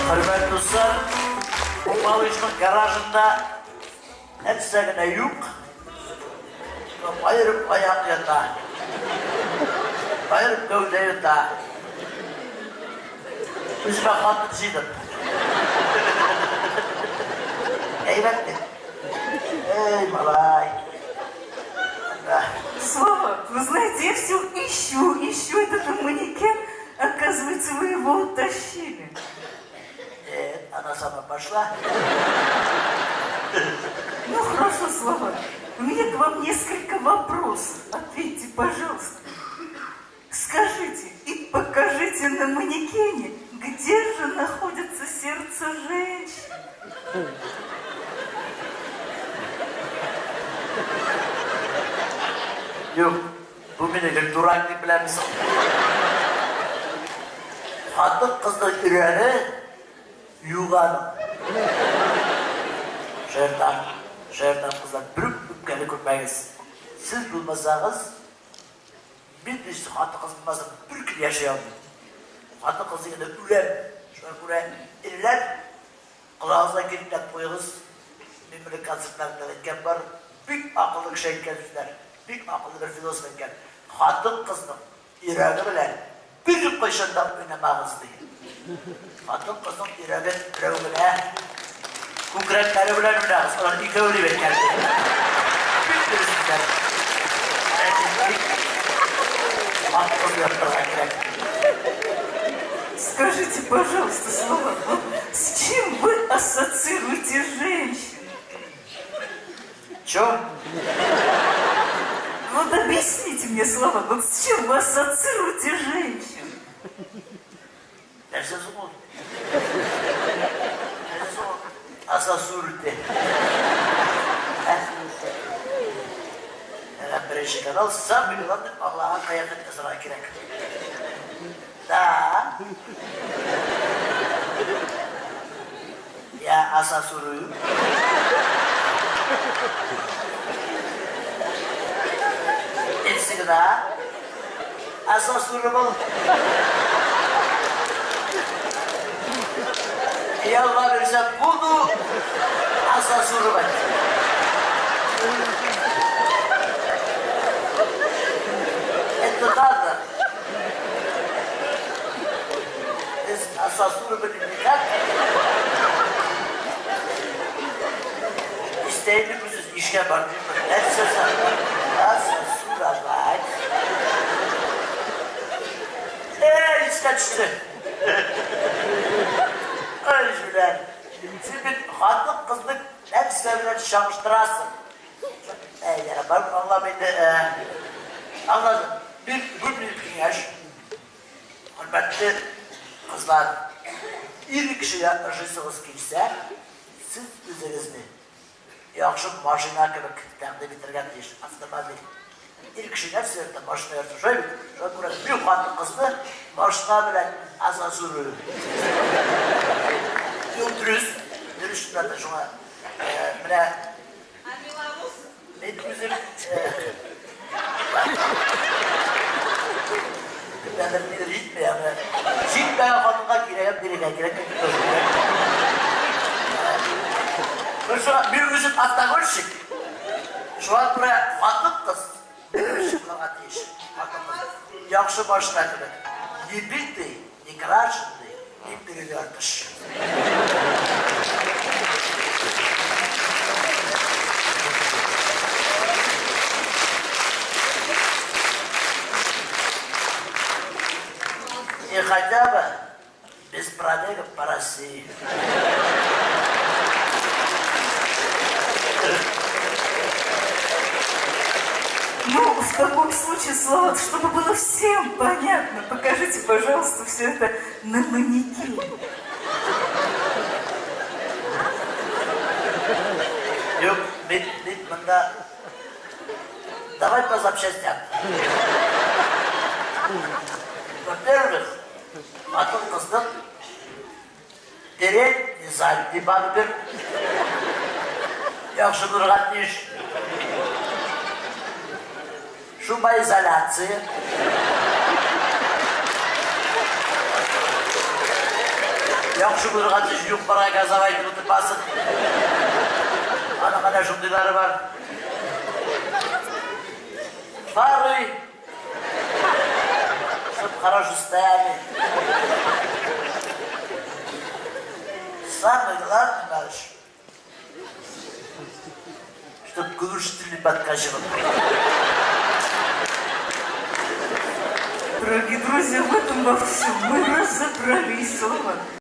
Хөрмәтле дуслар, бу малышның гаражында нәрсә генә юк. Аерып аяк ята. Аерып гәүдә ята. Үземә хатын җыйдым. Әйбәт бит. Эй, малай. Да. Слава, вы знаете, я все ищу, ищу этот манекен. Оказывается, вы его утащили. Нет, она сама пошла. Ну, хорошо, Слава. У меня к вам несколько вопросов. Ответьте, пожалуйста. Скажите и покажите на манекене, где же находится сердце женщины? Юк, бу мине гел дурак дип беләмсең? Хатын-кызның йөрәге юк аның. Шаяртам, шаяртам, кызлар, берүк үпкәле күрмәгез. Сез булмасагыз, мин дә хатын-кыз булмаса бер көн яши алмыйм. Хатын-кыз дигәндә үләм. Шуңа күрә ирләр, колагыгызга киртләп куегыз. Мин моны концертларымда әйткән бар. Бик акыллы кеше әйткән сүзләр. Бик акыллы бер философ әйткән. Хатын-кызның йөрәге белән беркайчан да уйнамагыз, ди. Хатын-кызның йөрәген берәү генә күкрәкләре белән уйнагыз. Алар икәү дип әйткән. Бик дөрес сүзләр. Хатын-кыз яратырга кирәк. Скажите, пожалуйста, Слава, вот с чем вы ассоциируете женщин? Чё? Вот объясните мне, Слава, вот с чем вы ассоциируете женщин? Нәрсә соң ул? Нәрсә соң ул? Ассоциируете. Ә? Ә, Беренче канал самый главный аңлаган кыяфәт ясарга кирәк. Да. Я ассоциирую. И всегда ассоциировал. Я Алла буду ассоциировать. Это надо. Без ассоциировали никак. İsteyli müsünüz? İşke var değil mi? Нәрсә ассоциировать. Эй, искә төште. Ай, җүләр. Син бит хатын-кызны нәрсә белән чагыштырасың? Әй, бар аңламый инде. Аңладым. Бер гомумий киңәш. Хөрмәтле кызлар, ир кешегә ошыйсыгыз килсә, сез үзегезне яхшы машина кебек тәкъдим итәргә тиеш, автомобиль. Ир кеше нәрсә йөртә? Машина йөртә. Шулай бит? Шуңа күрә мин хатын-кызны машина белән ассоциирую. Юк, дөрес. Дөрес чыннан да шуңа. Менә А белорус? Мин үзем кемнәрдер нидер җитми, ә менә җитмәгән хатынга кирәген бирергә кирәк дип тоже кирәк. Бер шуңа мин үзем автогонщик. Шуңа күрә хатын-кыз гонщик булырга тиеш. Хатын-кыз яхшы машина кебек. Не битый, не крашеный, не перевертыш. И хотя бы без пробегов по России. Ну, в таком случае, Слава, чтобы было всем понятно, покажите, пожалуйста, все это на манекене. Юк, мин, мин монда. Давай по запчастям. Во-первых, хатын-кызның передний, задний бампер яхшы булырга тиеш. Шумоизоляция. Яхшы булырга тиеш, юк-барга газап әйтеп утырмасын. Аның әнә шундыйлары бар. Фары, чтоб хорошо стояли. Самое главное, Марш, чтоб глушитель не подкачивал. Дорогие друзья, в этом во всем мы разобрались, Салават.